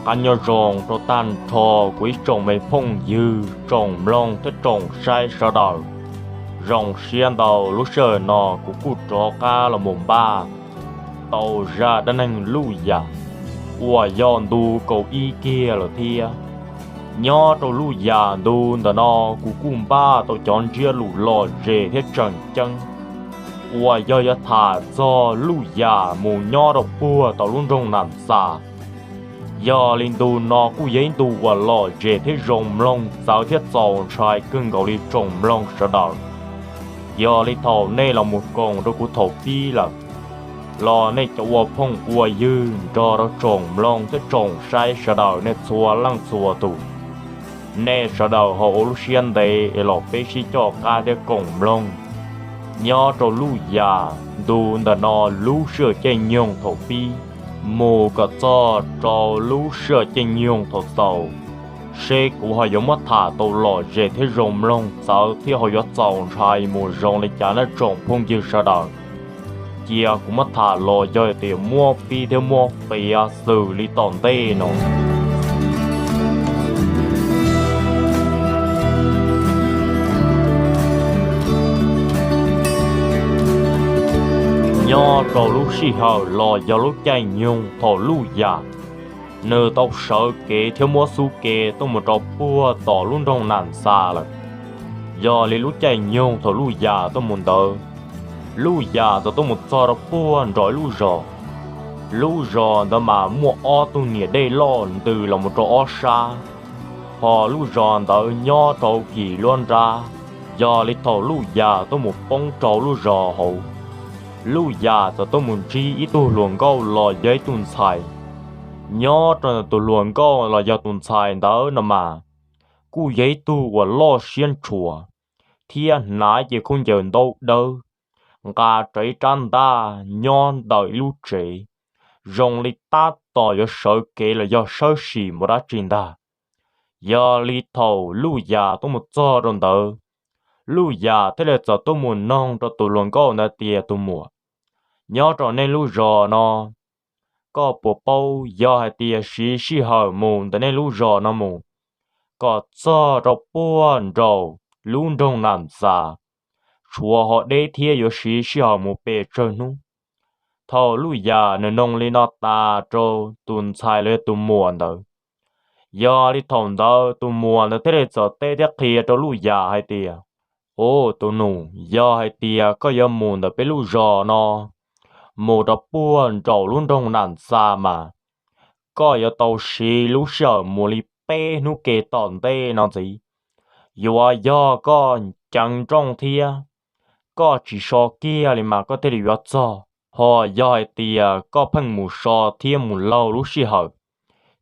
Qab nyob zoo rau tag nrho kuv ib tsoom me phooj ywg tsoom mloog thiab tsoom saib sawv daws. Zoo siab ntau lub sij hawm no kuv kuj rov qab los mus npaj tau zaj dab neeg Luj Yam uas yog ntu kaum ib kiag lawm thiab. Nyob rau Luj Yam ntu ntawm no kuv kuj npaj tau cov ntsiab lus lom zem thiab tseem ceeb uas yog yuav tham txog Luj Yam mus nyob rau puag tom lub nroog Nam Xas. Yog li ntu no kuj yog ib ntu uas lom zem thiab zoo mloog txawv thiab txaus ntshai kawg nkaus li tsoom mloog sawv daws. Yog li thaum nej los mus koom rau kuv thaum pib lawm, los nej cov ua phooj ua ywg nrog rau tsoom mloog thiab tsoom saib sawv daws nej txhua leej txhua tus, nej sawv daws ho ua lub siab ntev es los peb sib coj qab thiab koom mloog nyob rau Luj Yam ntu ntawm no lub sij hawm caij nyoog thaum pib mus kom txog rau lub sij hawm caij nyoog thaum xaus, seb kuv ho yuav muab tham tau lom zem thiab zoo mloog txawv thiab ho yuav txaus ntshai mus zoo li cas nawb tsoom phooj ywg sawv daws. Cia kuv muab tham los yog tias muab pib thiab muab piav xws li tom ntej no. Nyob rau lub sij hawm los yog lub caij nyoog thaum Luj Yam nws tau sawv kev thiab muab xub ke tuaj mus rau puag tom lub nroog Nam Xas lawm. Yog li lub caij nyoog thaum Luj Yam tuaj mus ntawd, Luj Yam txawm tuaj mus txog rau puag nraum ib lub zos. Lub zos ntawd mas muaj ob tug niam dej loj ntws los mus rau ob sab, ho lub zos ntawd nyob rau hauv kis luab nrab. Yog li thaum Luj Yam tuaj mus poob rau lub zos hauv, Luj Yam txawm tuaj mus ntsib ib tug hluas nkauj los yog ib tug ntxhais. Nyob rau tus hluas nkauj los yog tus ntxhais ntawd no mas, kuj yog ib tug uas loj siab ntshua thiab hnav ib ce khaub ncaws ntaub dawb, nqa rawv ib rab ntaj nyob ntawm ib lub tsev, zoo li tab tom yuav sawv kev los yog sawb sim mus dab tsi ntag. Yog li thaum Luj Yam tuaj mus txog rau ntawd, Luj Yam thiaj li txawm tuaj mus noog rau tus hluas nkauj ntawd tias, tus muam, nyob rau nej lub zos no, koj puas paub yog hais tias siv sij hawm mus ntawm nej lub zos no mus kom txog rau puag nraum lub nroog Nam Xas, tshuav ho deb thiab yuav siv sij hawm mus pes tsawg hnub? Thaum Luj Yam nws noog li no tas rau tus ntxhais los yog tus muam ntawd, yog li thaum ntawd tus muam ntawd thiaj li txawm teb thiab qhia rau Luj Yam hais tias, Ub, tus nus, yog hais tias koj yuav mus ntawm peb lub zos no mus rau puag nraum lub nroog Nam Xas mas, koj yuav tau siv lub sij hawm mus li peb hnub ke tom ntej no ntxiv. Yuav yog koj ceev nrooj thiab koj tsis so kiag li mas koj thiaj li yuav txog. Ho yog hais tias koj pheej mus so thiab mus laug lub sij hawm,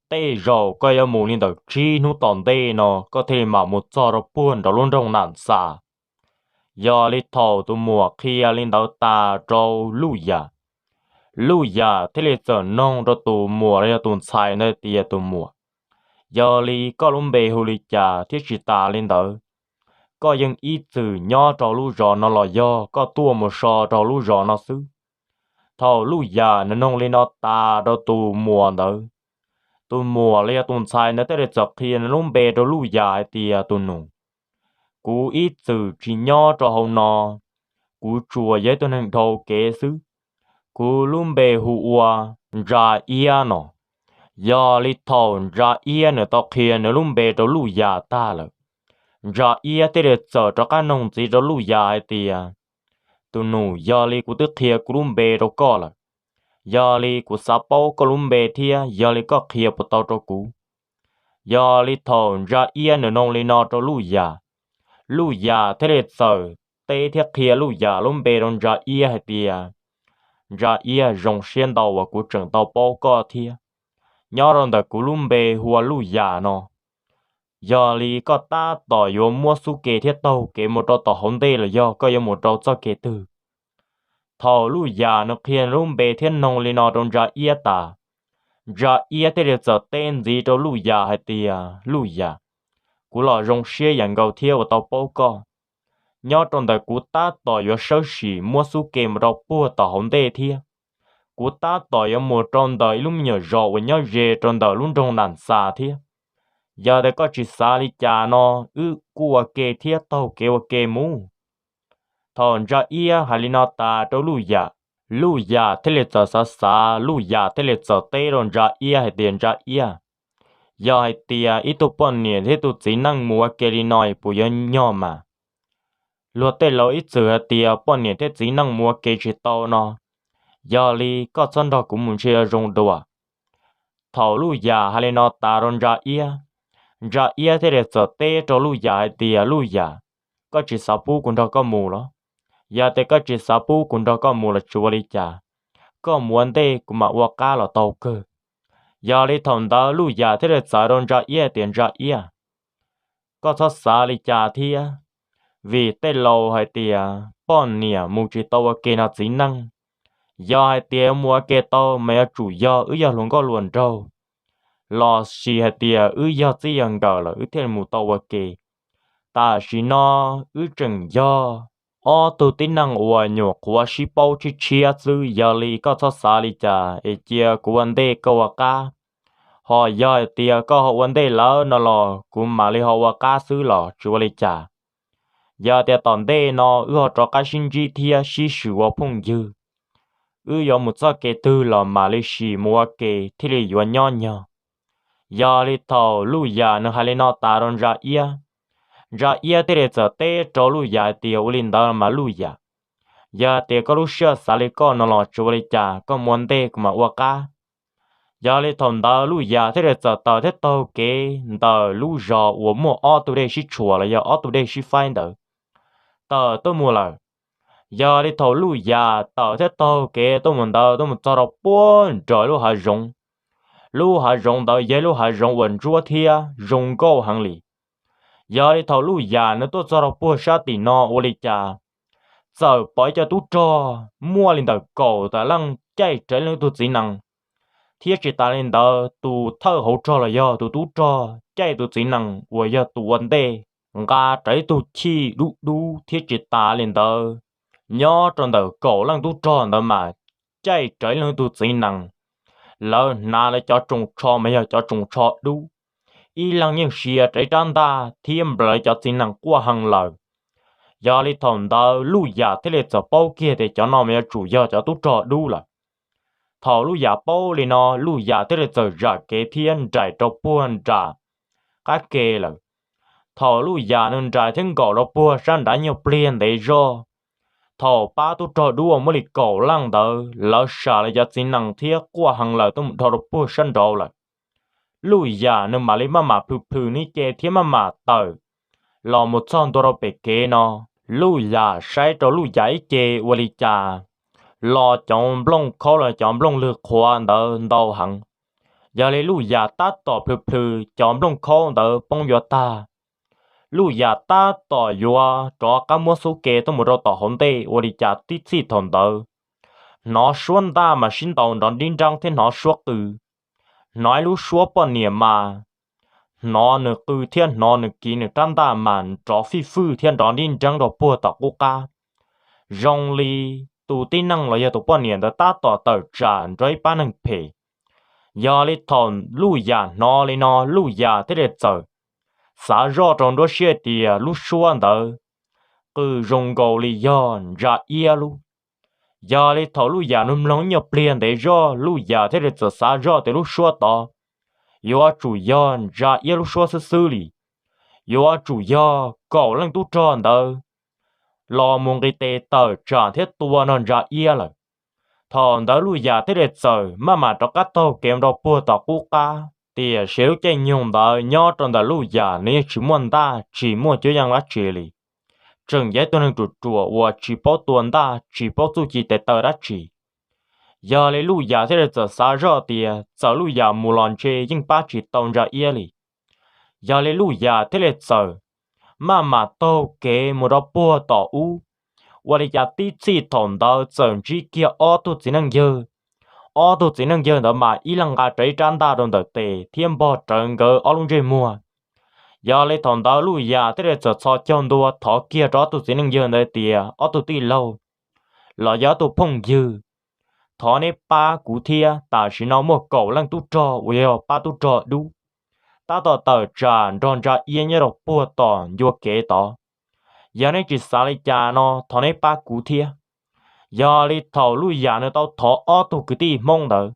tej zaum koj yuav mus li ntawm tsib hnub tom ntej no koj thiaj li mam mus txog rau puag nraum lub nroog Nam Xas. Yog li thaum tus muam qhia li ntawd tas rau Luj Yam, Luj Yam thiaj li txawm noog rau tus muam los yog tus ntxhais ntawd tias, tus muam, yog li koj lub npe hu li cas thiab tsis tas li ntawd, koj yeej ib txwm nyob rau lub zos no los yog koj tuaj mus so rau lub zos no xwb? Thaum Luj Yam nws noog li no tas rau tus muam ntawd, tus muam los yog tus ntxhais ntawd thiaj li txawm qhia nws lub npe rau Luj Yam hais tias, tus nus, kuv ib txwm tsis nyob rau hauv no, kuv tsuas yog ib tug neeg dhau kev xwb. Kuv lub npe hu ua Ntsa Iab no. Yog li thaum Ntsa Iab nws tau qhia nws lub npe rau Luj Yam tag lawm, Ntsa Iab thiaj li txawm rov qab noog ntxiv rau Luj Yam hais tias, tus nus, yog li kuv twb qhia kuv lub npe rau koj lawm, yog li kuv xav paub koj lub npe thiab yog li koj qhia puas tau rau kuv? Yog li thaum Ntsa Iab nws noog li no rau Luj Yam, Luj Yam thiaj li txawm teb thiab qhia Luj Yam lub npe rau Ntsa Iab hais tias, Ntsa Iab, zoo siab ntau uas kuv tseem tau paub koj thiab. Nyob rau ntawm kuv lub npe hu ua Luj Yam no. Yog li koj tab tom yuav muab xub ke thiab taug kev mus rau tom hauv ntej los yog koj yuav mus rau txoj kev twg? Thaum Luj Yam nws qhia lub npe thiab noog li no rau Ntsa Iab tas, Ntsa Iab thiaj li txawm teb ntxiv rau Luj Yam hais tias, Luj Yam, kuv los zoo siab yam nkaus thiab uas tau paub koj. Nyob rau ntawm kuv tab tom yuav sawb sim muab xub ke mus rau puag tom hauv ntej thiab. kuv tab tom yuav mus rau ntawm ib lub me nyuam zos uas nyob ze rau ntawm lub nroog Nas Xas thiab. Yog tias koj tsis xav li cas no, wb kuj ua ke thiab taug kev ua ke mus. Thaum Ntsa Iab hais li no tas rau Luj Yam, Luj Yam thiaj li txawm xav xav, Luj Yam thiaj li txawm teb rau Ntsa Iab hais tias, Ntsa Iab, yog hais tias ib tug poj niam thiab tus txiv neej mus ua ke li no puas yuav nyog mas? Luag tej laus ib txwm hais tias poj niam thiab txiv neej mus ua ke tsis tau no, yog li koj txhob nrog kuv mus ntshe yuav zoo dua. Thaum Luj Yam hais li no tas rau Ntsa Iab, Ntsa Iab thiaj li txawm teb rau Luj Yam hais tias, Luj Yam, koj tsis xav pub kuv nrog koj mus los? Yog tias koj tsis xav pub kuv nrog koj mus los tsis ua li cas, koj mus ua ntej kuv mam ua qab los tau kawg. Yog li thaum ntawd Luj Yam thiaj li txawv rau Ntsa Iab tias, Ntsa Iab, koj txhob xav li cas thiab, vim tej laus hais tias poj niam mus tsis tau ua ke no txiv neej, yog hais tias mus ua ke tau mas yuav tsum yog wb yog hluas nkauj hluas nraug, los sis hais tias wb yog txij yog nkawm lawm wb thiaj mus tau ua ke. Tam sim no wb tseem yog ob tug tib neeg uas nyuam qhuav sib paub tshiab tshiab xwb, yog li koj txhob xav li cas es cia kuv ua ntej koj ua qab. Ho yog hais tias koj ho ua ntej lawm no los kuv mam li ho ua qab xwb los tsis ua li cas. Yog tias tom ntej no wb ho rov qab sib ntsib thiab sib swm ua phooj ywg, wb yuav mus txoj kev twg los mam li sim mus ua ke thiaj li yuav nyob nyog. Yog li thaum Luj Yam nws hais li no tas rau Ntsa Iab, Ntsa Iab thiaj li txawm teb rau Luj Yam hais tias, ua li ntawd mas Luj Yam, yog tias koj lub siab xav li koj no los tsis ua li cas, koj mus ua ntej kuv mam ua qab. Yog li thaum ntawd Luj Yam thiaj li txawm taws thiab taug kev ntawm lub zos uas muaj ob tug dej sib tshuam los yog ob tug dej sib faib ntawd, tawm tuaj mus lawm. Yog li thaum Luj Yam tawm thiab taug kev tuaj mus ntawd tuaj mus txog rau puag nram lub hav zoov. Lub hav zoov ntawd yog ib lub hav zoov uas ntsuab thiab zoo nkauj heev li. Yog li thaum Luj Yam nws tuaj txog rau puag sab tim no ua li cas txawm pom ib co tub rog muaj li ntawm kaum tawm leej caij rawv ib leej tug txiv nees, thiab tsis tas li ntawd tus thawj hauv rog los yog tus tub rog caij tus txiv nees uas yog tus ua ntej nqa rawv ib tug chij dub dub thiab tsis tas li ntawd, nyob rau ntawm kaum leej tub rog ntawd mas caij rawv ib leej tug txiv nees, lawv hnav lawv cov tsoos tsho mas yog cov tsoos tsho dub, ib leeg yeej sia rawv ib rab ntaj thiab nplawm cov txiv nees quaj hee lawm. Yog li thaum ntawd Luj Yam thiaj li txawm paub kiag tias cov no mas yuav tsum yog cov tub rog dub lawm. Thaum Luj Yam paub li no Luj Yam thiaj li txawm zam kev thiab nraim rau puag nram qab ke lawm. Thaum Luj Yam nws nraim thiab nkaum rau puag sab nrad nyuag pliag ntev zog, thaum pab tub rog dub uas muaj li kaum leej ntawd lawv sam lawv cov txiv nees thiab quaj hee lawm tuaj mus dhau rau puag sab nraud lawm, Luj Yam nws mam li maj mam plhws plhws nws ce thiab maj mam tawm los mus txog ntua rau pem kev no. Luj Yam saib rau Luj Yam ib ce ua li cas los cov nplooj khaub los cov nplooj lwg qhuav ntawd ntau heev. Yog li Luj Yam tab tom plhws plhws cov nplooj khaub ntawd poob yuav tag, Luj Yam tab tom yuav rov qab muab xub ke tuaj mus rau tom hauv ntej ua li cas tib txhij thaum ntawd hnov suab ntaj mas sib ntaus nrov nrib nreeb thiab hnov suab qw, hnov ib lub suab poj niam mas hnov nws qw thiab hnov nws kiv nws rab ntaj mas nrov fij fwj thiab nrov nrib nreeb rau puag tom qub qab, zoo li tus tib neeg los yog tus poj niam ntawd tab tom tawm tsam nrog ib pab neeg phem. Yog li thaum Luj Yam hnov li no Luj Yam thiaj li txawm xav zoj rau nruab siab tias lub suab ntawd qw zoo nkaus li yog Ntsa Iab lub. Yog li thaum Luj Yam nws mloog nyuag pliag ntev zoj Luj Yam thiaj li txawm xav zoj tias lub suab tod yuav tsum yog Ntsa Iab lub suab xwb xwb li, yuav tsum yog kaum leej tub rog ntawd los mus nqis tes tawm tsam thiab tua nrog Ntsa Iab lawm. Thaum ntawd Luj Yam thiaj li txawm maj mam rov qab taug kev rau puag tom qub qab, tiam sis lub caij nyoog ntawd nyob rau ntawm Luj Yam nws yeej tsis muaj ntaj tsis muaj cuab yeej dab tsi li, tseem yog ib tug neeg ruam ruam uas tsis paub tua ntaj tsis paub txuj ci tes taw dab tsi. Yog li Luj Yam thiaj li txawm xav zoj tias txawm Luj Yam mus los ntshe yeej pab tsis tau Ntsa Iab li. Yog li Luj Yam thiaj li txawm maj mam taug kev mus rau puag tom ub, ua li cas tib txhij thaum ntawd txawm ntsib kiag ob tug txiv neej yawg. Ob tug txiv neej yawg ntawd mas ib leeg nqa rawv ib rab ntaj rau ntawm tes thiab npog rawv nkawd ob lub ntsej muag. Yog li thaum ntawd Luj Yam thiaj li txawm txhos caug ntua thov kiag rau ob tug txiv neej yawg ntawd tias ob tug tij laug los yog ob tug phooj ywg, thov neb pab kuv thiab. Tam sim no muaj kaum leej tub rog uas yog pab tub rog dub tab tom tawm tsam nrog Ntsa Iab nyob rau puag tom ncua kev tod. Yog neb tsis xav li cas no thov neb pab kuv thiab. Yog li thaum Luj Yam nws tau thov ob tug kwv tij Hmoob ntawd,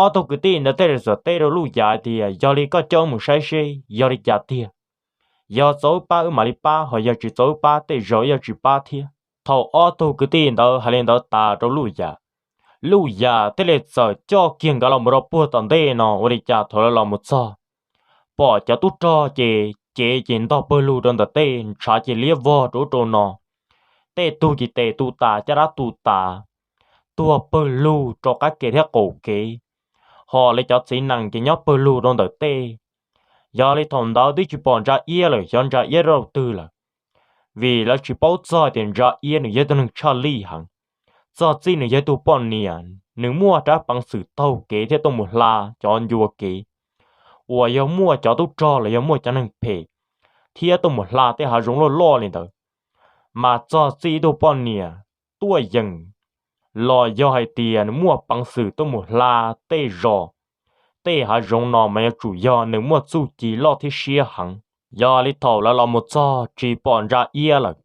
ob tug kwv tij ntawd thiaj li txawm teb rau Luj Yam hais tias, yog li koj coj wb mus saib seb yog li cas tiag. Yog txaus wb pab wb mam li pab, ho yog tsis txaus wb pab tej zaum wb yuav tsis pab thiab. Thaum ob tug kwv tij ntawd hais li ntawd tas rau Luj Yam, Luj Yam thiaj li txawm coj kiag nkawd los mus rau puag tom ntej no. Ua li cas thaum lawv los mus txog, pom cov tub rog ces cev ces ntog pawg lug rau ntawm tej, ntshav ces liab vog rau ub rau no. Tej tug ces tes tu tas, caj dab tu tas, tuag pawg lug rau qab kev thiab qaum kev, ho li cov txiv nees ces nyob pawg lug rau ntawm tej. Yog li thaum ntawd twb tsis pom Ntsa Iab lawm, xyov Ntsa Iab rau twg lawm, vim lawv tsis paub txog tias Ntsa Iab nws yog ib tug neeg tshaj lij heev. Txog txij nws yog ib tug poj niam, nws muaj rab peev xwm taug kev thiab tuaj mus hla cov ncua kev uas yog muaj cov tub rog los yog muaj cov neeg phem thiab tuaj mus hla tej hav zoov loj loj li ntawd. Mas txog txij ib tug poj niam tuaj yeem los yog hais tias nws muaj peev xwm tuaj mus hla tej zos, tej hav zoov no mas yuav tsum yog nws muaj txuj ci loj thiab siab heev. Yog li thaum lawv los mus txog tsis pom Ntsa Iab lawm,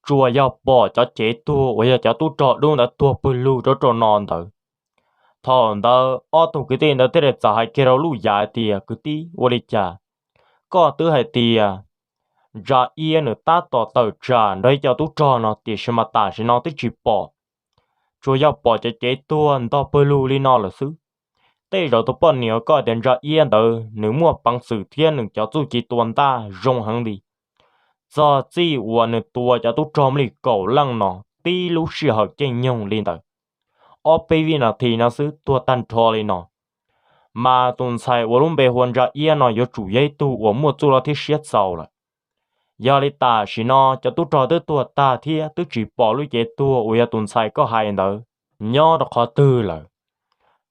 tsuas yog pom cov cev tuag uas yog cov tub rog dub ntawd tuag pawg lug rau ub rau no ntawd. Thaum ntawd ob tug kwv tij ntawd thiaj li txawm hais kiag rau Luj Yam hais tias, kwv tij, ua li cas koj twb hais tias Ntsa Iab nws tab tom tawm tsam nrog ib co tub rog no, tiam sis mas tam sim no twb tsis pom, tsuas yog pom cov cev tuag ntog pawg lug li no lawm xwb. Tej zaum tus poj niam uas koj tias Ntsa Iab ntawd nws muaj peev xwm thiab nws cov txuj ci tua ntaj zoo heev li. Txog txij uas nws tua cov tub rog muaj li kaum leej no, tib lub sij hawm caij nyoog li ntawd, ob peb vij nas this no xwb tuag tag nrho li no. Mas tus ntxhais uas lub npe hu ua Ntsa Iab no yuav tsum yog ib tug uas muaj txuj loj thiab siab txaus lawm. Yog li tam sim no cov tub rog twb tuag tag thiab twb tsis pom lub cev tuag uas yog tus ntxhais koj hais ntawd nyob rau qhov twg lawm.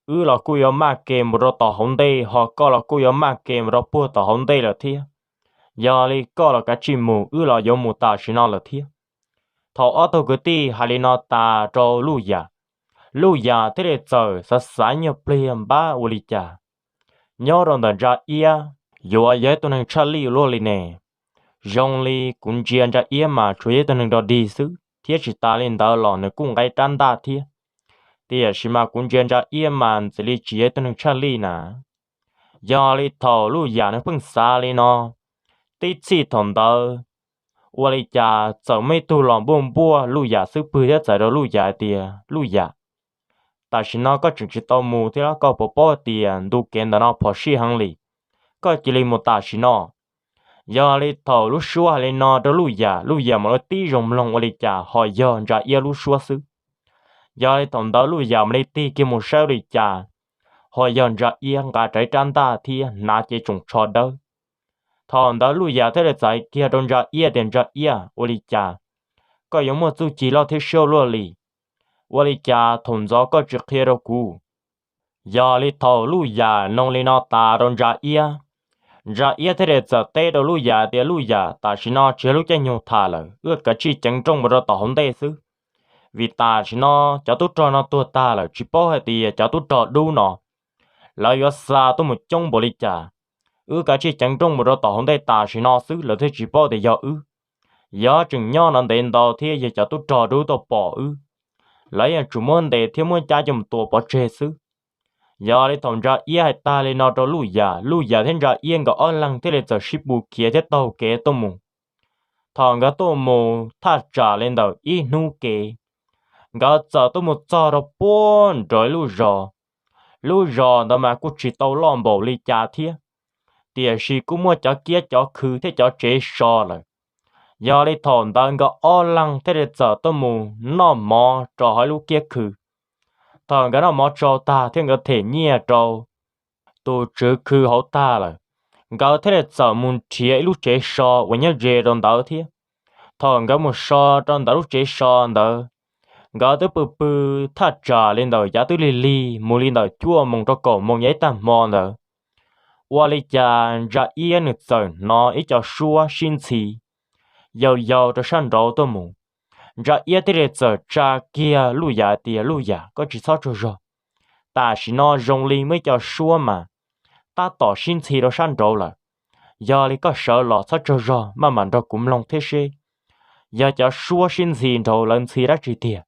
Wb los kuj yuav maj ke mus rau tom hauv ntej, ho koj los kuj yuav maj ke mus rau puag tom hauv ntej lawm thiab. Yog li koj los kav tsij mus, wb los yuav mus tam sim no lawm thiab. Thaum ob tug kwv tij hais li no tas rau Luj Yam, Luj Yam thiaj li txawm xav xav nyuag pliag npab ua li cas, nyob rau ntawm Ntsa Iab yuav yog ib tug neeg tshaj lij ua luaj li ne. Zoo li kuv ntsia Ntsa Iab mas tsuas yog ib tug neeg rog dig xwb, thiab tsis tas li ntawd los nws kuj nqa rab ntaj thiab. Tiam sis mas kuv ntsia Ntsa Iab mas ntxim li tsis yog ib tug neeg tshaj lij na. Yog li thaum Luj Yam nws pheej xav li no, tib txhij thaum ntawd ua li cas txawm muaj ib tug los npuaj npuaj Luj Yam xub pwg thiab txais rau Luj Yam hais tias, Luj Yam, tam sim no koj tseem tsis tau mus thiab los koj puas paub tias ntu kev ntawm no phom sij heev li, koj cia li mus tam sim no. Yog li thaum lub suab hais li no rau Luj Yam, Luj Yam mam li tib zoo mloog ua li cas ho yog Ntsa Iab lub suab xwb. Yog li thaum ntawd Luj Yam mam li tig kiag mus saib ua li cas ho yog Ntsa Iab nqa rawv rab ntaj thiab hnav cev tsoos tsho dawb. Thaum ntawd Luj Yam thiaj li txais kiag rau Ntsa Iab tias, Ntsa Iab, ua li cas koj yuav muaj txuj ci loj thiab siab ua luaj li? Ua li cas thaum ntxov koj tsis qhia rau kuv? Yog li thaum Luj Yam nug li no tas rau Ntsa Iab, Ntsa Iab thiaj li txawm teb rau Luj Yam tias, Luj Yam, tam sim no tsis yog lub caij nyoog tham lawm, wb kav tsij ceev nrooj mus rau tom hauv ntej xwb. Vim tam sim no cov tub rog no tuag tag lawm, tsis paub hais tias cov tub rog dub no lawv yuav xa tuaj mus coob npaum li cas. Wb kav tsij ceev nrooj mus rau tom hauv ntej tam sim no xwb, lawv thiaj tsis paub tias yog wb. Yog tseem nyob no ntev ntau thiab yog cov tub rog dub tuaj pom wb, lawv yeej tsum muab ntes thiab muab cab coj mus tua pov tseg xwb. Yog li thaum Ntsa Iab hais tag li no rau Luj Yam, Luj Yam thiab Ntsa Iab nkawd ob leeg thiaj li txawm sib pus khiav thiab taug kev tuaj mus. Thaum nkawd tuaj mus thaj tsam li ntawm ib hnub kev, nkawd txawm tuaj mus txog rau puag nraum ib lub zos. Lub zos ntawd mas kuj tsis tau loj npaum li cas thiab, tiam sis kuj muaj cov kiab cov khw thiab cov tsev so lawm. Yog li thaum ntawd nkawd ob leeg thiaj li txawm tuaj mus noj mov rau hauv ib lub kiab khw. Thaum nkawd noj mov tsau tag thiab nkawd them nyiaj rau tus tswv khw hauv tag lawm, nkawd thiaj li txawm mus nrhiav ib lub tsev so uas nyob ze rau ntawd thiab. Thaum nkawd mus so rau ntawm lub tsev so ntawd, nkawd twb pw pw thaj tsam li ntawm yav twb lig lig mus li ntawm cuaj moos rau kaum moos yav ib tag hmo ntawd. Ua li cas Ntsa Iab nws txawm hnov ib co suab sib ntxhi yau yau rau sab nraud tuaj mus. Ntsa Iab thiaj li txawm tsa kiag Luj Yam tias, Luj Yam, koj tsis txhob tsaug zog. Tam sim no zoo li muaj ib co suab mas tab tom sib ntxhi rau sab nraud lawm. Yog li koj sawv los txhob tsaug zog, maj mam nrog kuv mloog thiab seb yog cov suab sib ntxhi nraud lawv ntxhi dab tsi tiag.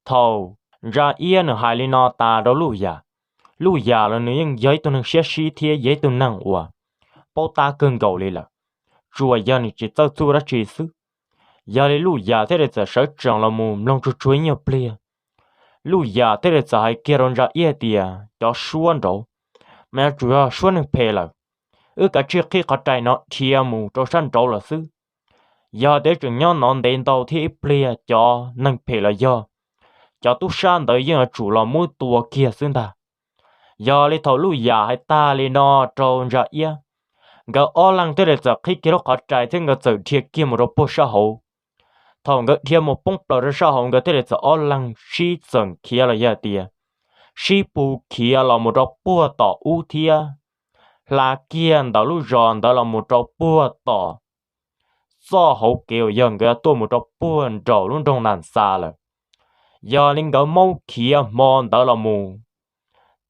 Thaum Ntsa Iab nws hais li no tas rau Luj Yam, Luj Yam los nws yeej yog ib tug neeg siab sib thiab yog ib tug neeg uas paub tab kawg nkaus li lawm, tsuas yog nws tsis txawj txuj dab tsi xwb. Yog li Luj Yam thiaj li txawm sawv tsees los mus mloog tsuag tsuag ib nyuag pliag. Luj Yam thiaj li txawm hais kiag rau Ntsa Iab tias, Cov suab nraud mas yuav tsum yog suab neeg phem lawm. Wb kav tsij qhib qhov rais no dhia mus rau sab nraud lawm xwb. Yog tias tseem nyob no ntev ntau thiab ib pliag cov neeg phem los yog cov tub sab ntawd yeej yuav tsum los muab tua kiag xwb ntag. Yog li thaum Luj Yam hais tag li no rau Ntsa Iab, nkawd ob leeg thiaj li txawm qhib kiag lub qhov rais thiab nkawd txawm dhia kiag mus rau puag sab hauv. Thaum nkawd dhia mus poob plaws rau sab hauv, nkawd thiaj li txawm ob leeg sib txawm khiav los yog tias sib pus khiav los mus rau puag tom ub thiab hla kiag ntawm lub zos ntawd los mus rau puag tom txoj hauv kev uas yog nkawd tuaj mus rau puag nraum lub nroog Nas Xas lawm. Yog li nkawd maub khiav hmo ntawd los mus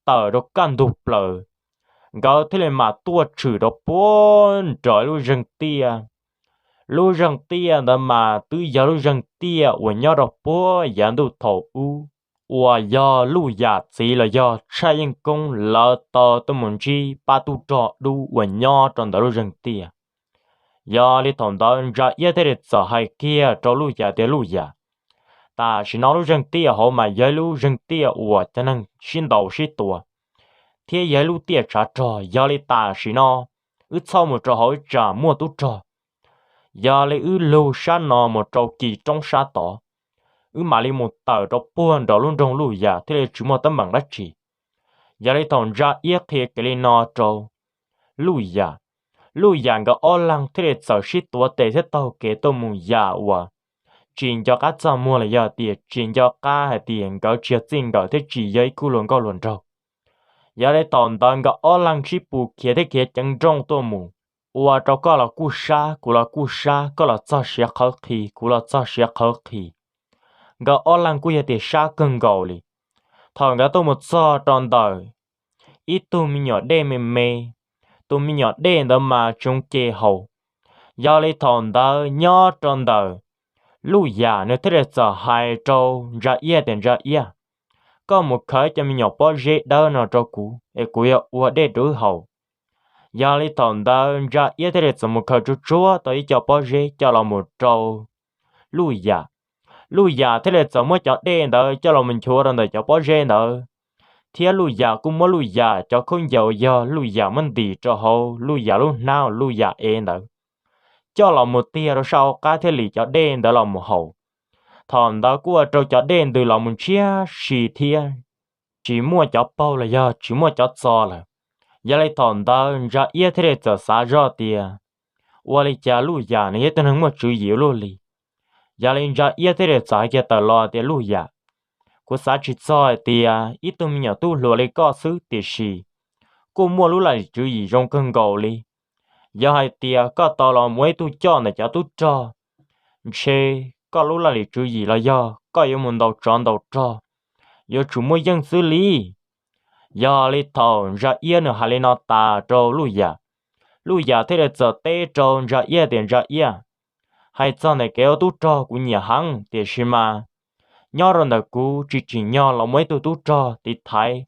tawm rau kaj ntug plaws, nkawd thiaj li mam tuaj tshwm rau puag nraum lub zeeg tiaj. Lub zeeg tiaj ntawd mas twb yog lub zeeg tiaj uas nyob rau puag yav ntuj thaum ub uas yog Luj Yam txiv los yog Tshaj Yeej Koob lawv tau tuaj mus ntsib pab tub rog dub uas nyob rau ntawm lub zeeg tiaj. Yog li thaum ntawd Ntsa Iab thiaj li txawm hais kiag rau Luj Yam tias, Luj Yam, tam sim no lub zeeg tiaj hauv mas yog ib lub zeeg tiaj uas cov neeg sib ntaus sib tua, thiab yog ib lub tiaj tshav rog. Yog li tam sim no wb txhob mus rau hauv ib tsam muaj tub rog. Yog li wb lug sab no mus rau kis roob sab tod, wb mam li mus tawm rau puag nraum lub nroog Luj Yam thiaj li tsis muaj teeb meem dab tsi. Yog li thaum Ntsa Iab qhia kev li no rau Luj Yam, Luj Yam nkawd ob leeg thiaj li txawm sib tuav tes thiab taug kev tuaj mus yam uas tsis nco qab txaj muag los yog tias tsis nco qab hais tias nkawd tsis yog txij nkawm thiab tsis yog ib khub hluas nkauj hluas nraug. Yog li thaum ntawd nkawd ob leeg sib pus khiav thiab khiav ceev nrooj tuaj mus, ua rau koj los kuj sab, kuv los kuj sab, koj los txog siav qhawv qhi, kuv los txog siav qhawv qhi. Nkawd ob leeg kuj yog tias sab kawg nkaus li. Thaum nkawd tuaj mus txog rau ntawm ib tug me nyuam dej me me, tus me nyuam dej ntawd mas tsis zoo ce haus. Yog li thaum ntawd nyob rau ntawm Luj Yam nws thiaj li txawm hais rau Ntsa Iab tias, Ntsa Iab, koj mus khawv cov me nyuam pob zeb dawb no rau kuv es kuv yuav ua dej rau wb haus. Yog li thaum ntawd Ntsa Iab thiaj li txawm mus khawv tsuag tsuag tau ib co pob zeb coj los mus rau Luj Yam. Luj Yam thiaj li txawm muab cov dej ntawd coj los mus nchuav rau ntawm cov pob zeb ntawd, thiab Luj Yam kuj muab Luj Yam cov khaub ncaws uas yog Luj Yam muab ntim rau hauv Luj Yam lub hnab uas Luj Yam ev ntawd coj los mus tiag rau sab hauv qab thiaj li cov dej ntawd los mus haus. Thaum ntawd kuj ua rau cov dej ntws los mus ntshiab si thiab tsis muaj cov paug los yog tsis muaj cov txo lawm. Yog li thaum ntawd Ntsa Iab thiaj li txawm xav zoj tias, ua li cas Luj Yam nws yog ib tug neeg muaj tswv yim ua luaj li. Yog li Ntsa Iab thiaj li txawm hais kiag tawm los tias, Luj Yam, kuv xav tsis txog hais tias ib tug me nyuam tub hluas li koj xwb tiam sis kuj muaj lub laj lim tswv yim zoo kawg nkaus li. Yog hais tias koj tau los mus ua ib tug coj ntawm cov tub rog, ntshe koj lub laj lim tswv yim los yog koj yuav mus ntaus tsov ntaus rog yuav tsum muaj yeej xwb li. Yog li thaum Ntsa Iab nws hais li no tas rau Luj Yam, Luj Yam thiaj li txawm teb rau Ntsa Iab tias, Ntsa Iab, hais txog ntawm kev ua tub rog kuv nyiam heev, tiam sis mas nyob rau ntawm kuv tsis tsim nyog los mus ua ib tug tub rog tiv thaiv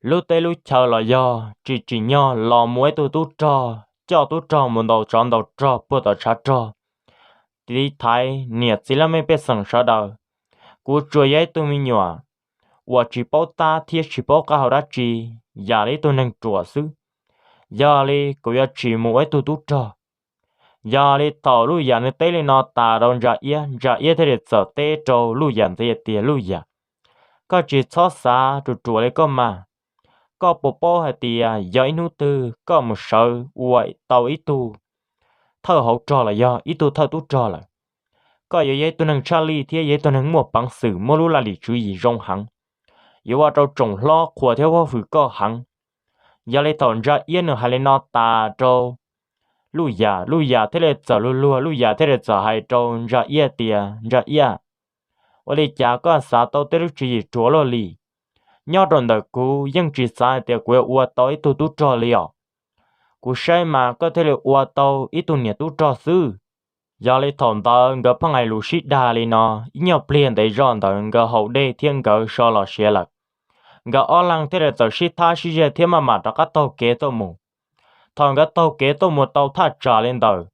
lub teb lub chaw los yog tsis tsim nyog los mus ua ib tug tub rog coj tub rog mus ntaus tsov ntaus rog puag tom tshav rog tiv thaiv niam txiv laj mej pej xeem sawv daws. Kuv tsuas yog ib tug me nyuam uas tsis paub tab thiab tsis paub qab hau dab tsi, yam li ib tug neeg ruam xwb. Yog li kuv yuav tsis mus ua ib tug tub rog. Yog li thaum Luj Yam nws teb li no tas rau Ntsa Iab, Ntsa Iab thiaj li txawm teb rau Luj Yam ntxiv tias, Luj Yam, koj tsis txhob xav ruam ruam li koj mas. Koj puas paub hais tias yog ib hnub twg koj mus sawv ua tau ib tug thawj hauv rog los yog ib tug thawj tub rog lawm, koj yuav yog ib tug neeg tshaj lij thiab yog ib tug neeg muaj peev xwm muaj lub laj lim tswv yim zoo heev, yuav ua rau tsoom hlob qhuas thiab huab hwm koj heev. Yog li thaum Ntsa Iab nws hais li no tas rau Luj Yam. Luj Yam thiaj li txawm luag luag, Luj Yam thiaj li txawm hais rau Ntsa Iab tias, Ntsa Iab, ua li cas koj xav tau tej lub tswv yim ruam luaj li? Nyob rau ntawm kuv yeej tsis xav hais tias kuv yuav ua tau ib tug tub rog li os. Kuv saib mas koj thiaj li ua tau ib tug niam tub rog xwb. Yog li thaum ntawd nkawd pheej hais lus sib dag li no, ib nyuag pliag ntev zog ntawd nkawd haus dej thiab nkawd so los siav lawm. Nkawd ob leeg thiaj li txawm sib thab sib ze thiab maj mam rov qab taug kev tuaj mus. Thaum nkawd taug kev tuaj mus tau thaj tsam li ntawm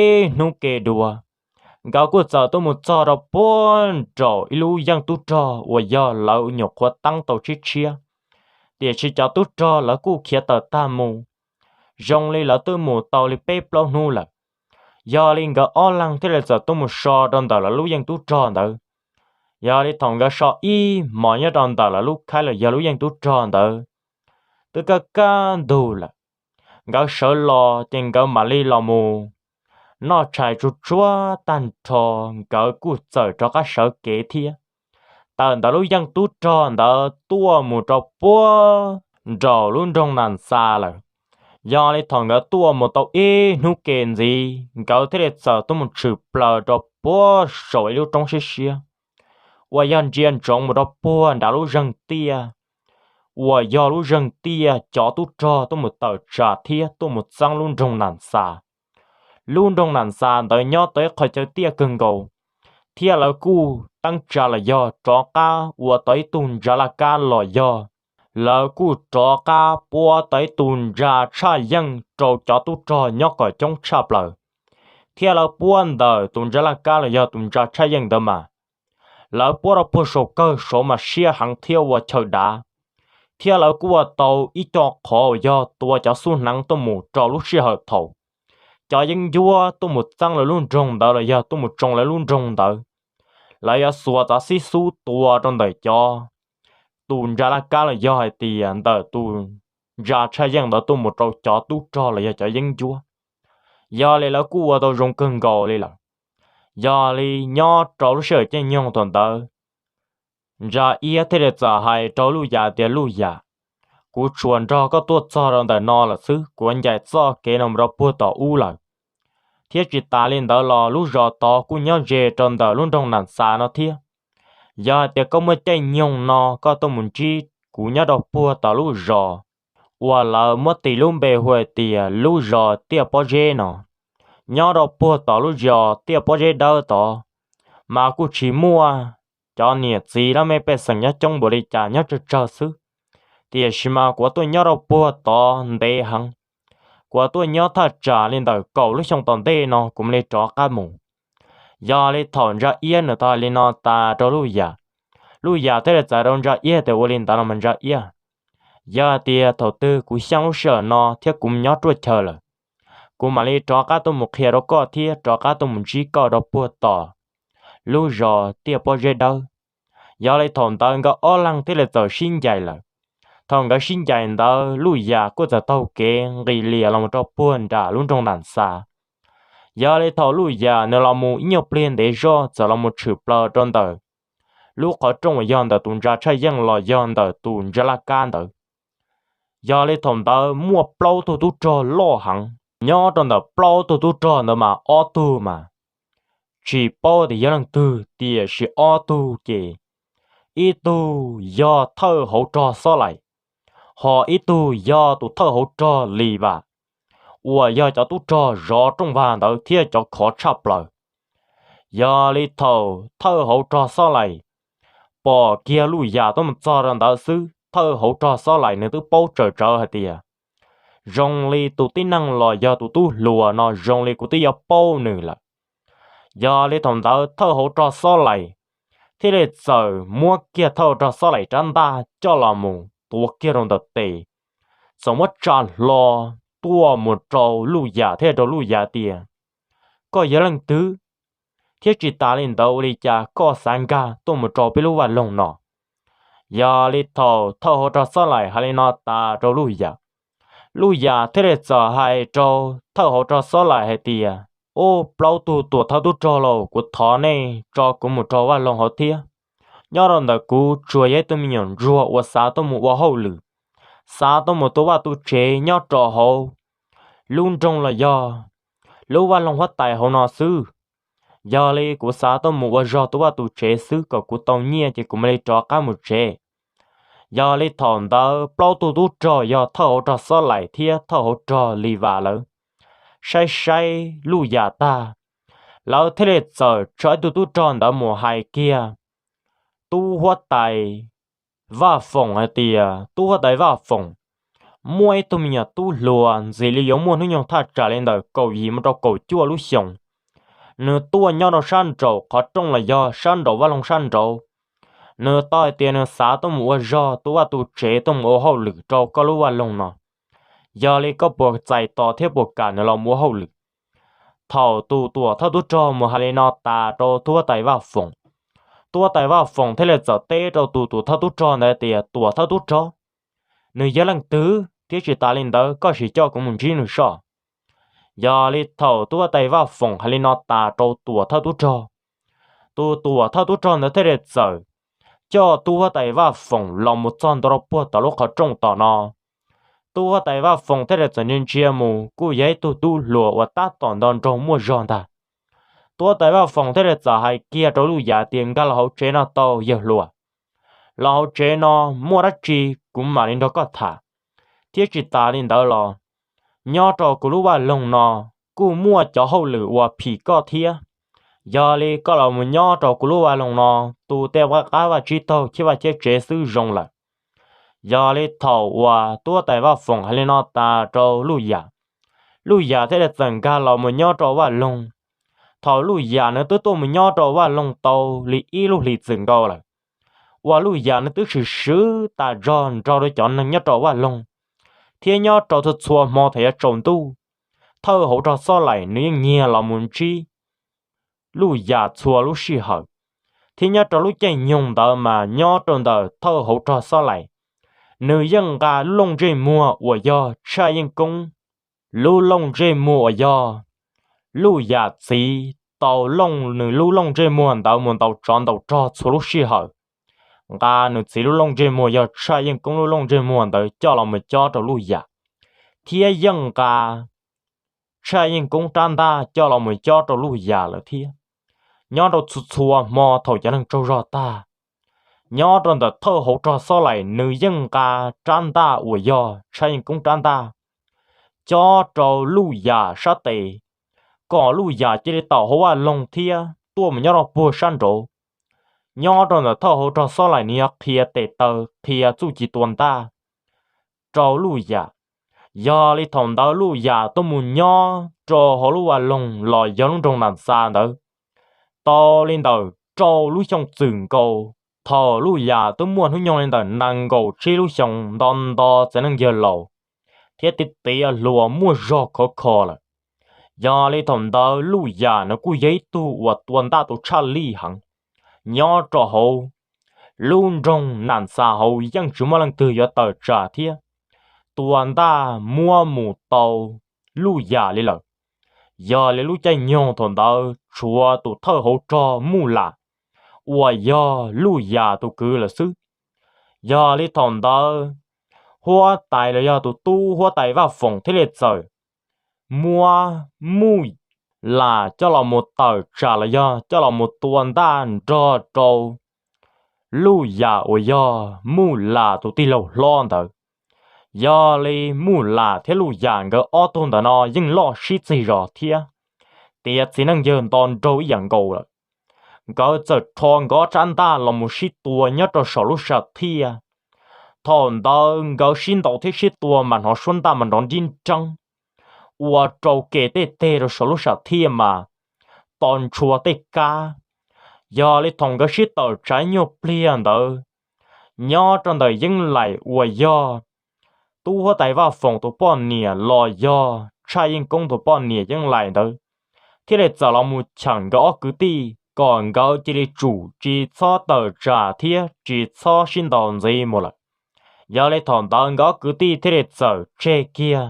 ib hnub ke dua, nkawd kuj txawm tuaj mus txog rau puag nraum ib lub yeej tub rog uas yog lawv nyuam qhuav teeb tau tshiab tshiab, tiam sis cov tub rog lawv kuj khiav tawm tag mus, zoo li lawv twb mus tau li peb plaub hnub lawm. Yog li nkawd ob leeg thiaj li txawm tuaj mus so rau ntawm lawv lub yeej tub rog ntawd. Yog li thaum nkawd so ib hmos nyob rau ntawm lawv lub khaib los yog lub yeej tub rog ntawd, twb kaj kaj ntug lawm. Nkawd sawv los ces nkawd mam li los mus noj tshais tsuag tsuag tag nrho, nkawd kuj txawm rov qab sawv kev thiab tawm ntawm lub yeej tub rog ntawd tuaj mus rau puag nraum lub nroog Nas Xas lawm. Yog li thaum nkawd tuaj mus tau ib hnub ke ntxiv, nkawd thiaj li txawm tuaj mus tshwm plaws rau puag saum ib lub roob siab siab uas yog ntsia ntsoov mus rau puag nram lub zeeg tiaj uas yog lub zeeg tiaj cov tub rog tuaj mus tawm tsam thiab tuaj mus txeeb lub nroog Nas Xas. Lub nroog Nas Xas ntawd nyob tau ib qho chaw tiaj kawg nkaus, thiab lawv kuj teeb tsa los yog rov qab ua tau ib tug ntsa laj kab los yog lawv kuj rov qab puab tau ib tug ntsa tshaj yeej rau cov tub rog nyob kom coob tshaj plaws, thiab lawv puab ntawm tus ntsa laj kab los yog tus ntsa tshaj yeej ntawd mas lawv puab rau puag saum kawg saud mas siab heev thiab ua chaw dav, thiab lawv kuj ua tau ib co qhov uas yog tua cov xub hneev tuaj mus rau lub sij hawm thaum cov yeeb ncuab tuaj mus txeeb lawv lub nroog ntawd los yog tuaj mus tsoo lawv lub nroog ntawd. Lawv yuav xuas txav xib xub tua rau ntawm cov, tus ntsa laj kab los yog hais tias ntawm tus ntsa tshaj yeej ntawd tuaj mus rau cov tub rog los yog cov yeeb ncuab. Yog li lawv kuj ua tau zoo kawg nkaus li lawm. Yog li nyob rau lub sij hawm caij nyoog thaum ntawd, Ntsa Iab thiaj li txawm hais rau Luj Yas tias, Luj Yas, kuv tsuas nrog koj tuaj txog rau ntawm no lawm xwb, kuv yuav ncaim txoj kev no mus rau puag tom ub lawm. Thiab tsis tas li ntawd los lub zos tod kuj nyob ze rau ntawm lub nroog Nas Xas no thiab. Yog hais tias koj muaj caij nyoog no koj tuaj mus ntsib kuv nyob rau puag tom lub zos uas lawv muab tis lub npe hu hais tias lub zos Tiaj Pob Zeb no. Nyob rau puag tom lub zos Tiaj Pob Zeb Dawb tod mas kuj tsis muaj cov niam txiv laj mej pej xeem nyob coob npaum li cas, nyob tsawg tsawg xwb. Tiam sis mas kuv tuaj nyob rau puag tod ntev heev, kuv tuaj nyob thaj tsam li ntawm kaum lub xyoo tom ntej no kuv mam li rov qab mus. Yog li thaum Ntsa Iab nws tau hais li no tas rau Luj Yas, Luj Yas thiaj li txais rau Ntsa Iab tias, Ua li ntawd los mas Ntsa Iab, yog hais tias thaum twg kuv xyeej lub sij hawm no thiab kuv mus nyob ruaj chaw lawm, kuv mam li rov qab tuaj mus qhia rau koj thiab rov qab tuaj mus ntsib koj rau puag tom lub zos Tiaj Pob Zeb Dawb. Yog li thaum ntawd nkawd ob leeg thiaj li txawm sib ncaim lawm. Thaum nkawd sib ncaim ntawd Luj Yas kuj txawm taug kev nqis lias los mus rau puag nram lub nroog Nas Xas. Yog li thaum Luj Yas nws los mus ib nyuag pliag ntev zog txawm los mus tshwm plaws rau ntawm lub qhov rooj uas yog ntawm tus ntsa tshaj yeej los yog ntawm tus ntsa laj kab ntawd. Yog li thaum ntawd muaj plaub tug tub rog loj heev, nyob rau ntawm plaub tug tub rog ntawd mas ob tug mas tsis paub tias yog leej twg, tiam sis ob tug ces ib tug yog thawj hauv rog Xob Laim, ho ib tug yog tus thawj hauv rog Lis Vam, uas yog cov tub rog zov rooj vag ntawd thiab cov khov tshaj plaws. Yog li thaum thawj hauv rog Xob Laim pom kiag Luj Yas tuaj mus txog rau ntawd xwb, thawj hauv rog Xob Laim nws twb paub tsawm tsawv hais tias zoo li tus tib neeg los yog tus tub hluas no zoo li kuv twb yuav paub nws lawm. Yog li thaum ntawd thawj hauv rog Xob Laim thiaj li txawm muab kiag thawj hauv rog Xob Laim rab ntaj coj los mus tuav kiag rau ntawm tes, txawm muab tsa hlo tuaj mus rau Luj Yas thiab rau Luj Yas tias, Koj yog leej twg? Thiab tsis tas li ntawd ua li cas koj xav nkag tuaj mus rau peb lub vaj loog no? Yog li thaum thawj hauv rog Xob Laim hais li no tas rau Luj Yas, Luj Yas thiaj li txawm hais rau thawj hauv rog Xob Laim hais tias, Ub, plaub tug tuam thawj tub rog lauj, kuv thov nej tso kuv mus rau vaj loog hauv thiab. Nyob rau ntawm kuv tsuas yog ib tug me nyuam ntsuag uas xav tuaj mus ua hauj lwm, xav tuaj mus tu vaj tu tsev nyob rau hauv lub nroog los yog lub vaj loog huab tais hauv no xwb. Yog li kuv xav tuaj mus ua zog tus vaj tus tsev xwb kom kuv tau nyiaj ces kuv mam li rov qab mus tsev. Yog li thaum ntawd plaub tug tub rog yog thawj hauv rog Xob Laim thiab thawj hauv rog Lis Vas lawv saib saib Luj Yam tag, lawv thiaj li txawm tso ib tug tub rog ntawd mus hais kiag tub huab tais Vaj Foom hais tias, Tub huab tais Vaj Foom, muaj ib tug me nyuam tub hluas ntxim li yuav muaj hnub nyoog thaj tsam li ntawm kaum yim mus rau kaum cuaj lub xyoos. Nws tuaj nyob rau sab nraum qhov rooj los yog sab nraum vaj loog sab nraud. Nws tau hais tias nws xav tuaj mus ua zog tus vaj tus tsev tuaj mus ua hauj lwm rau koj lub vaj loog no. Yog li koj puas txais tos thiab puas kam nws los mus ua hauj lwm? Thaum tus tuam thawj tub rog mus hais li no tas rau tub huab tais Vaj Foom, tub huab tais Vaj Foom thiaj li txawm teb rau tus tuam thawj tub rog ntawd tias, Tuam thawj tub rog, nws yog leej twg thiab tsis tas li ntawd koj sim coj kuv mus ntsib nws soj. Yog li thaum tub huab tais Vaj Foom hais li no tas rau tuam thawj tub rog, tus tuam thawj tub rog ntawd thiaj li txawm coj tub huab tais Vaj Foom los mus txog ntua rau puag tom lub qhov rooj tom no. Tub huab tais Vaj Foom thiaj li txawm ntsia ntsia mus kuj yog ib tug tub hluas uas tab tom nto nraug muaj zog ntag. Tub huab tais Vaj Foom thiaj li txawm hais kiag rau Luj Yam tias, Nkag los hauv tsev no tau yawg hluas. Los hauv tsev no muaj dab tsi kuv mam li nrog koj tham. Thiab tsis tas li ntawd los nyob rau kuv lub vaj loog no kuj muaj cov hauj lwm uas phim koj thiab. Yog li koj los mus nyob rau kuv lub vaj loog no, tu tej vaj qab vaj tsib taug thiab vaj cheb tsev xwb zoo lawm. Yog li thaum uas tub huab tais Vaj Foom hais li no tas rau Luj Yam, Luj Yam thiaj li txawm nkag los mus nyob rau vaj loog. Thaum Luj Yam nws twb tuaj mus nyob rau vaj loog tau li ib lub hlis txwm nkaus lawm, uas Luj Yam nws twb swm swv tas zog nrog rau cov neeg nyob rau vaj loog, thiab nyob rau txhua txhua hmo thaum yuav tsaus ntuj, thawj hauv rog Xob Laim nws yeej nyiag los mus ntsib Luj Yam txhua lub sij hawm. Thiab nyob rau lub caij nyoog ntawd mas nyob rau ntawm thawj hauv rog Xob Laim, nws yeej nqa lub looj ntsej muag uas yog Tshaj Yeej Koob lub looj ntsej muag uas yog Luj Yam txiv tau looj, nws lub looj ntsej muag ntawd mus ntaus tsov ntaus rog txhua lub sij hawm. Nqa nws txiv lub looj ntsej muag yog Tshaj Yeej Koob lub looj ntsej muag ntawd coj los mus cob rau Luj Yam, thiab yeej nqa Tshaj Yeej Koob rab ntaj coj los mus cob rau Luj Yam lawm thiab. Nyob rau txhua txhua hmo thaum cov neeg tsaug zog tag, nyob rau ntawm thawj hauv rog Xob Laim nws yeej nqa rab ntaj uas yog Tshaj Yeej Koob rab ntaj cob rau Luj Yam sab tes, kom Luj Yam cia li tawm hauv vaj loog thiab tuaj mus nyob rau puag sab nraud. Nyob rau ntawm thawj hauv rog Xob Laim nws yog qhia tes taw qhia txuj ci tua ntaj rau Luj Yam. Yog li thaum ntawd Luj Yam tuaj mus nyob rau hauv lub vaj loog los yog lub nroog Nas Xas ntawd tau li ntawm rau lub xyoo txwm nkaus. Thaum Luj Yam twb muaj hnub nyoog li ntawm nees nkaum tsib lub xyoos nto nto txiv neej yawg laus thiab tiv tiav hluas muaj zog khov kho lawm. Yog li thaum ntawd Luj Yam nws kuj yog ib tug uas tua ntaj tua tshaj lij heev. Nyob rau hauv lub nroog Nas Xas hauv yeej tsis muaj leej twg yuav tawm tsam thiab tua ntaj muab mus tau Luj Yam li lawm. Yog li lub caij nyoog thaum ntawd tshuav tus thawj hauv rog Muj Lam uas yog Luj Yam tus kwv lawm xwb. Yog li thaum ntawd huab tais los yog tus tub huab tais Vaj Foom thiaj li txawm muab Muj Lam coj los mus tawm tsam los yog coj los mus tua ntaj nrog rau Luj Yam uas yog Muj Lam tus tij laug hlob ntawd. Yog li Muj Lam thiab Luj Yam nkawd ob tug ntawm no yeej loj sib txig zos thiab tiav txiv neej yawg nto nraug ib yam nkaus lawm. Nkawd txawm rho nkawd ob rab ntaj los mus sib tua nyob rau saum lub sam thiaj. Thaum ntawd nkawd sib ntaus thiab sib tua mas hnov suab ntaj mas nrov nrib nreeb ua rau kem tej teg rau saum lub sam thiaj mas to ntshua tej kab. Yog li thaum nkawd sib tawm tsam nyuag pliag ntawd, nyob rau ntawm Yeeb Laim uas yog tub huab tais Vaj Foom tus poj niam los yog Tshaj Yeej Koob tus poj niam Yeeb Laim ntawd thiaj li txawm los mus cheem nkawd ob kwv tij kom nkawd cia li tsum tsis txhob tawm tsam thiab tsis txhob sib ntaus ntxiv mus lawm. Yog li thaum ntawd nkawd ob kwv tij thiaj li txawm tseg kiag,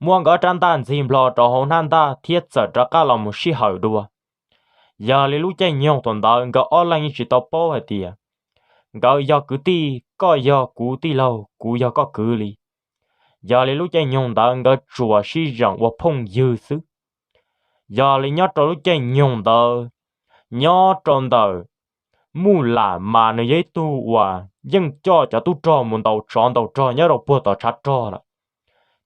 muab nkawd ob rab ntaj ntxig nplho rau hauv hnab ntaj thiab txawm rov qab los mus sib hawm dua. Yog li lub caij nyoog thaum ntawd nkawd ob leeg yeej tsis tau paub hais tias nkawd yog kwv tij, koj yog kuv tij laug, kuv yog koj kwv li. Yog li lub caij nyoog ntawd nkawd tsuas sib zeem ua phooj ywg xwb. Yog li nyob rau lub caij nyoog ntawd, nyob rau ntawm Muj Lam mas nws yog ib tug uas yeej coj cov tub rog mus ntaus tsov ntaus rog nyob rau puag tom tshav rog lawm.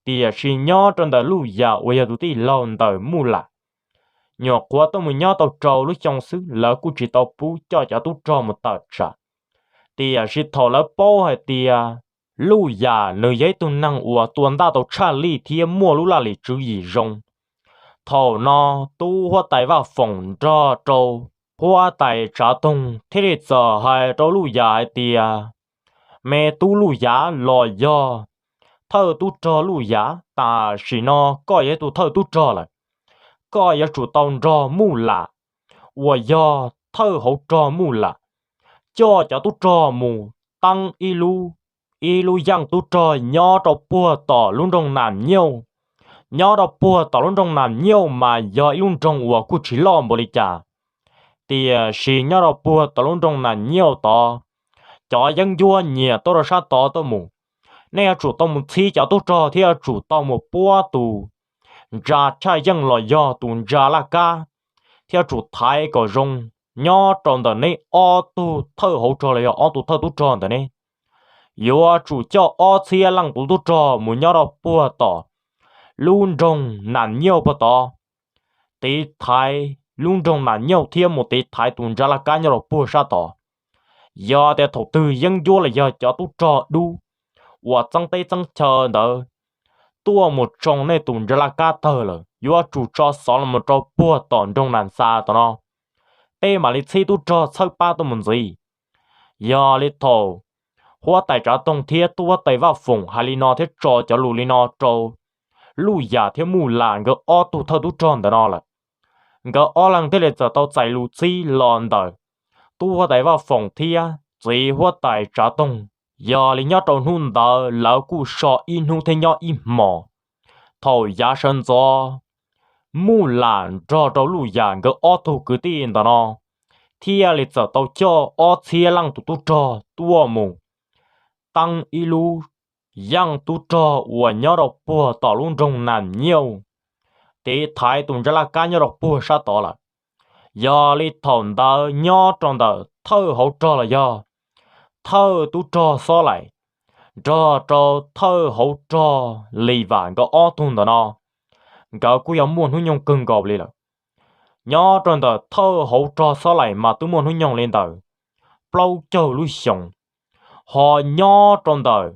Tiam sis nyob rau ntawm Luj Yam uas yog tus tij laug ntawm Muj Lam, nyuam qhuav tuaj mus nyob tau rau lub xyoo xwb lawv kuj tsis tau pub coj cov tub rog mus tawm tsam. Tiam sis thaum lawv paub hais tias Luj Yam nws yog ib tug neeg uas tua ntaj tau tshaj lij thiab muaj lub laj lim tswv yim zoo, thaum no tub huab tais Vaj Foom nrog rau huab tais Tsav Toog thiaj li txawm hais rau Luj Yam hais tias, me tub Luj Yam los yog thawj tub rog Luj Yam, tam sim no koj yog tus thawj tub rog lawm, koj yuav tsum tau nrog Muj Lam uas yog thawj hauv rog Muj Lam coj cov tub rog mus teeb ib lub, ib lub yeej tub rog nyob rau puag tom lub nroog Nam Nyauj. Nyob rau puag tom lub nroog Nam Nyauj mas yog ib lub nroog uas kuj tsis loj npaum li cas, tiam sis nyob rau puag tom lub nroog Nam Nyauj tod, cov yeeb ncuab nyias tuaj rau sab tod tuaj mus. Nej yuav tsum tau mus txhib cov tub rog thiab yuav tsum tau mus puab tus ntsa tshaj yeej los yog tus ntsa laj kab, thiab yuav tsum thaiv kom zoo. Nyob rau ntawm neb ob tug thawj hauv rog los yog ob tug thawj tub rog ntawm neb, yuav tsum coj ob txhiab leej tus tub rog mus nyob rau puag tom lub nroog Nam Nyauj puag tod, tiv thaiv lub nroog Nam Nyauj thiab mus tiv thaiv tus ntsa laj kab nyob rau puag sab tod. Yog tias thaum twg yeeb ncuab los yog cov tub rog dub uas txeeb teb txeeb chaw ntawd tuaj mus tsoo nej tus ntsa laj kab tawg lawm, yuav tsum tso xov los rau puag tom nroog Nam Xa tom no, peb mam li txhib tub rog txhawb pab tuaj mus ntxiv. Yog li thaum huab tais Tsav Toog thiab tub huab tais Vaj Foom hais li no thiab tso cov lus li no rau Luj Yam thiab Muj Lam nkawd ob tug thawj tub rog ntawm no lawm, nkawd ob leeg thiaj li txawm tau txais lus txib los ntawm tub huab tais Vaj Foom thiab txiv huab tais Tsav Toog. Yog li nyob rau hnub ntawd lawv kuj so ib hnub thiab nyob ib hmos. Thaum yav sawv ntxov, Muj Lam nrog rau Luj Yam nkawd ob tug kwv tij ntawm no thiaj li txawm tau coj ob txhiab leej tus tub rog tuaj mus teeb ib lub yeej tub rog uas nyob rau puag tom lub nroog Nam Nyauj, tiv thaiv tus ntsa laj kab nyob rau puag sab tod lawm. Yog li thaum ntawd nyob rau ntawm thawj hauv rog los yog thawj tub rog Xob Laim nrog rau thawj hauv rog Lis Vam nkawd ob tug ntawm no, nkawd kuj yog muaj hnub nyoog kawg nkaus li lawm. Nyob rau ntawm thawj hauv rog Xob Laim mas twb muaj hnub nyoog li ntawm plaub caug lub xyoos, ho nyob rau ntawm,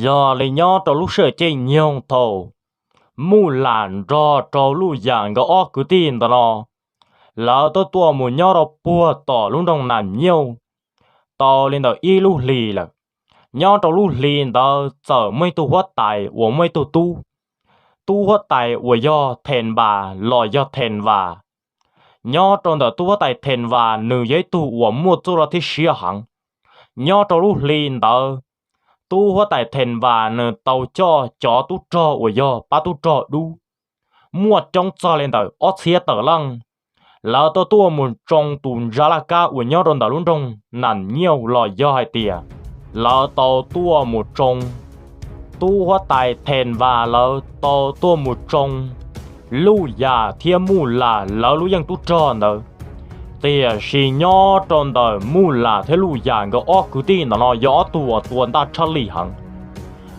yog li nyob rau lub sij hawm caij nyoog thaum Muj Lam nrog rau Luj Yam nkawd ob kwv tij ntawm no, lawv twb tuaj mus nyob rau puag tom lub nroog Nam Nyauj tau li ntawm ib lub hlis lawm. Nyob rau lub hlis ntawd txawm muaj ib tug huab tais uas muaj ib tug tub, tub huab tais uas yog Then Vas los yog Then Vas. Nyob rau ntawm tub huab tais Then Vas nws yog ib tug uas muaj txuj laj thiab siab heev. Nyob rau lub hli ntawd, tub huab tais Then Vas nws tau coj cov tub rog uas yog pab tub rog dub muaj coob txog li ntawm ob txhiab tawm leej, lawv tau tuaj mus tsoo tus ntsa laj kab uas nyob rau ntawm lub nroog Nam Nyauj los yog hais tias lawv tau tuaj mus tsoo, tub huab tais Then Vas lawv tau tuaj mus tsoo Luj Yam thiab Muj Lam lawv lub yeej tub rog ntawd. Tiam sis nyob rau ntawm Muj Lam thiab Luj Yam nkawd ob kwv tij ntawm no yog ob tug uas tua ntaj tshaj lij heev,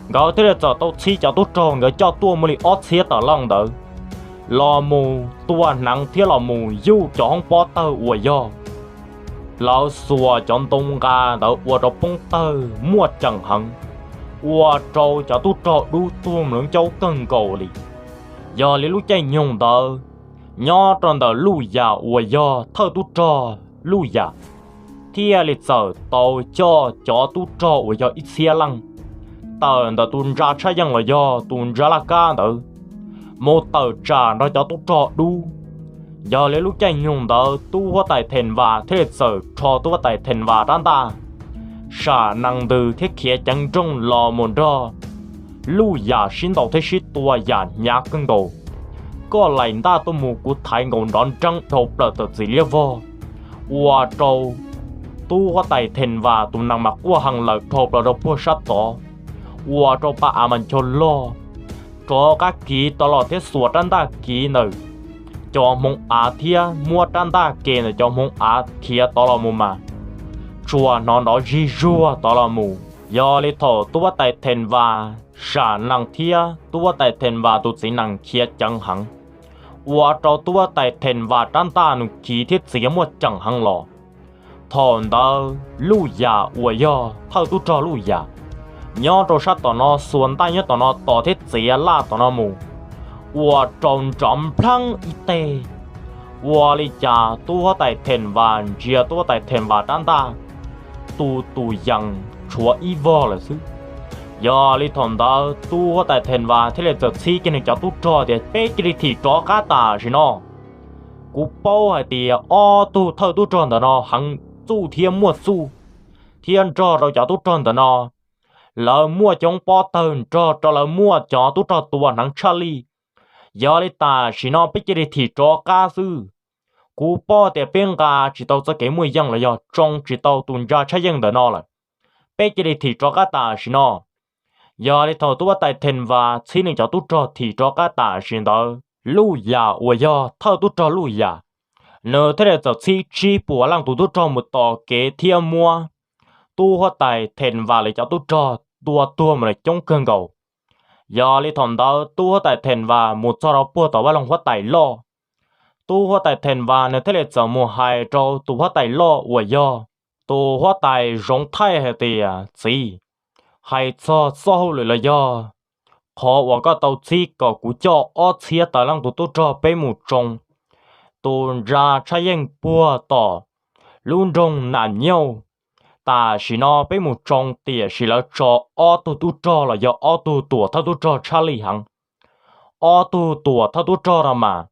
nkawd thiaj li txawm tau txhib cov tub rog nkawd coj tuaj muaj li ob txhiab tawm leej ntawd los mus tua hneev thiab los mus yuj cov hoob pob tawg uas yog lawv xuas cov ntoo nqa ntawd ua rau poob tawg muaj ceem heev, ua rau cov tub rog dub tuag lawv caub kawg nkaus li. Yog li lub caij nyoog ntawd, nyob rau ntawm Luj Yam uas yog thawj tub rog Luj Yam thiaj li txawm tau coj cov tub rog uas yog ib txhiab leej tawm ntawm tus ntsa tshaj yeej los yog tus ntsa laj kab ntawd mus tawm tsam nrog cov tub rog dub. Yog li lub caij nyoog ntawd tub huab tais Then Vas thiaj li txawm rho tub huab tais Then Vas rab ntaj sam nees ntws thiab khiav ceev nrooj los mus nrog Luj Yam sib ntaus thiab sib tua yam hnyav kawg nkaus. Koj laim ntaj tuaj mus kuv thaiv nkaus nrov nreeb dhau plaws tawm txiv liab vog, ua rau tub huab tais Then Vas tus nees mas quaj heev lawm dhau plaws rau puag sab tod, ua rau pa av mas ncho loj, rov qab kiv tau los thiab xuas rab ntaj kiv ntawm cov hmoov av thiab muab rab ntaj ke ntawm cov hmoov av khiav tod los mus mas tsuas hnov nrov zig zuag tod los mus. Yog li thaum tub huab tais Theej Vas sam nees thiab tub huab tais Theej Vas tus txiv nees khiav ceev heev, ua rau tub huab tais Theej Vas rab ntaj nws kiv thiab txiav muaj ceem heev los. Thaum ntawd Luj Yam uas yog thawj tub rog Luj Yam nyob rau sab tom no xuas ntaj nyob tom no tos thiab txiav laj tom no mus, ua rau nrov npleeb ib teg. Ua li cas tub huab tais Theej Vas ntsia tub huab tais Theej Vas rab ntaj, tu tus yees tshuav ib vog lawm xwb. Yog li thaum ntawd tub huab tais Theej Vas thiaj li txawm txhib kiag nws cov tub rog tias peb cia li thim rov qab tam sim no. Kuv paub hais tias ob tug thawj tub rog ntawm no heev txuj thiab muaj txuj, thiab nrog rau cov tub rog ntawm no lawv muaj coob pob tawg nrog rau lawv muaj cov tub rog tua hneev tshaj lij. Yog li tam sim no peb cia li thim rov qab xwb. Kuv paub tias peb nqa tsis tau txoj kev muaj yeej los yog tsoo tsis tau tus ntsa tshaj yeej ntawm no lawm. Peb cia li thim rov qab tam sim no. Yog li thaum tub huab tais Theej Vas txhib nws cov tub rog thim rov qab tam sim ntawd, Luj Yam uas yog thawj tub rog Luj Yam, nws thiaj li txawm txhib tsib puas leej tus tub rog mus tos kev thiab muab tub huab tais Theej Vas lawv cov tub rog tua tuag mus lawm coob kawg nkaus. Yog li thaum ntawd tub huab tais Theej Vas mus txog rau puag tom vaj loog huab tais loj. Tub huab tais Theej Vas nws thiaj li txawm mus hais rau tus huab tais loj uas yog tus huab tais Zoov Thaij hais tias, Txiv, hais txog txoj hauj lwm los yog qhov uas koj tau txhib kom kuv coj ob txhiab tawm leej tus tub rog peb mus tsoo tus ntsa tshaj yeej puag tom lub nroog Nam Nyauj. Tam sim no peb mus tsoo tiam sis lawv tso ob tug tub rog los yog ob tug tuam thawj tub rog tshaj lij heev. Ob tug tuam thawj tub rog no mas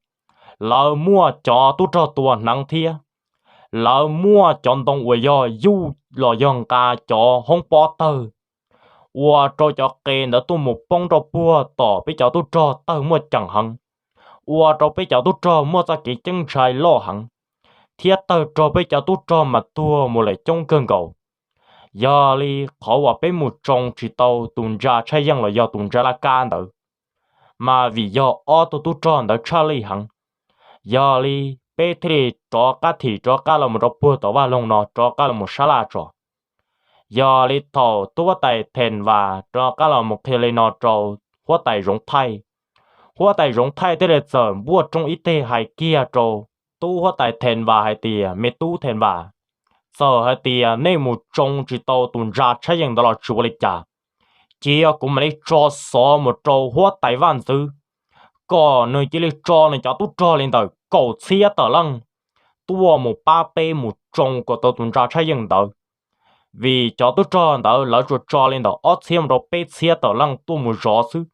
lawv muaj cov tub rog tua hneev thiab lawv muaj cov ntoo uas yog yuj los yog nqa cov hoob pob tawg, ua rau cov qe ntawd tuaj mus poob rau puag tom peb cov tub rog tawg muaj ceem heev, ua rau peb cov tub rog muaj txoj kev ceeb ntshai loj heev, thiab tawg rau peb cov tub rog mas tuag mus lawm coob kawg nkaus. Yog li qhov uas peb mus tsoo tsis tau tus ntsa tshaj yeej los yog tus ntsa laj kab ntawd, mas vim yog ob tug tub rog ntawd tshaj lij heev. Yog li peb thiaj li rov qab thim rov qab los mus rau puag tom vaj loog no rov qab los mus sab laj tso. Yog li thaum tub huab tais Theej Vas rov qab los mus qhia li no rau huab tais Zoov Thaij, huab tais Zoov Thaij thiaj li txawm npuaj roob ib teg hais kiag rau tub huab tais Theej Vas hais tias, Me tub Theej Vas, txawm hais tias nej mus tsoo tsis tau tus ntsa tshaj yeej ntawd los tsis ua li cas, cia kuv mam li tso xov mus rau huab tais vaj ntxwv kom nws cia li tso nws cov tub rog li ntawm kaum txhiab tawm leej tuaj mus pab peb mus tsoo kom tau tus ntsa tshaj yeej ntawd. Vim cov tub rog ntawd lawv tsuas tso li ntawm ob txhiab mus rau peb txhiab tawm leej tuaj mus zov xwb.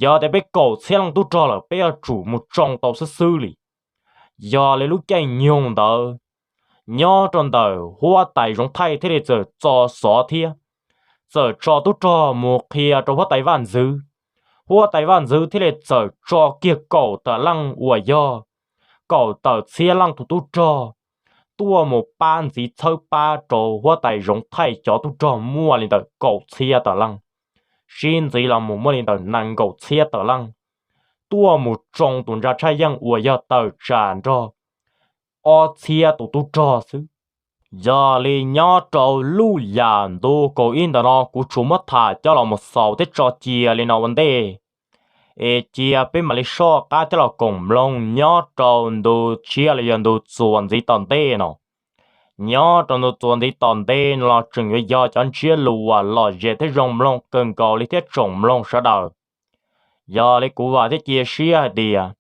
Yog tias peb kaum txhiab leej tub rog lawm peb yuav tsum mus tsoo tau xwb xwb li. Yog li lub caij nyoog ntawd, nyob rau ntawm huab tais Zoov Thaij thiaj li txawm tso xov thiab txawm tso tub rog mus qhia rau huab tais vaj ntxwv. Huab tais vaj ntxwv thiaj li txawm tso kiag kaum tawm leej uas yog kaum tawm txhiab leej tus tub rog tuaj mus pab ntxiv txhawb pab rau huab tais Zoov Thaij cov tub rog muaj li ntawm kaum txhiab tawm leej, sib ntxiv los mus muaj li ntawm nees nkaum txhiab tawm leej, tuaj mus tsoo tus ntsa tshaj yeej uas yog tawm tsam nrog ob txhiab tus tub rog xwb. Yog li nyob rau lub yam ntu kaum ib ntawm no kuv tsuas muab tham coj los mus xaus thiab tso cia li no ua ntej, es cia peb mam li soj qab thiab los koom mloog nyob rau ntu tshiab los yog ntu txuas ntxiv tom ntej no. Nyob rau ntu txuas ntxiv tom ntej no los tseem yuav yog cov ntsiab lus uas lom zem thiab zoo mloog kawg nkaus li thiab tsoom mloog sawv daws. Yog li kuv vam thiab cia siab hais tias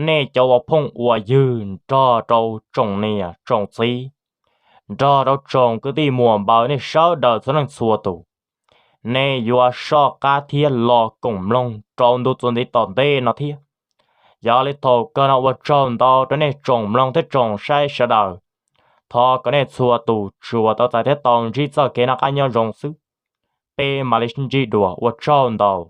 nej cov ua phooj ua ywg nrog rau tsoom niam tsoom txiv, nrog rau tsoom kwv tij muam npaws nej sawv daws txhua leej txhua tus, nej yuav soj qab thiab los koom mloog rau ntu txuas ntxiv tom ntej no thiab. Yog li thaum kawg no ua tsaug ntau rau nej tsoom mloog thiab tsoom saib sawv daws. Thov kom nej txhua tus tsuas tau txais thiab tau ntsib txoj kev noj qab nyob zoo xwb. Peb mam li sib ntsib dua, ua tsaug ntau.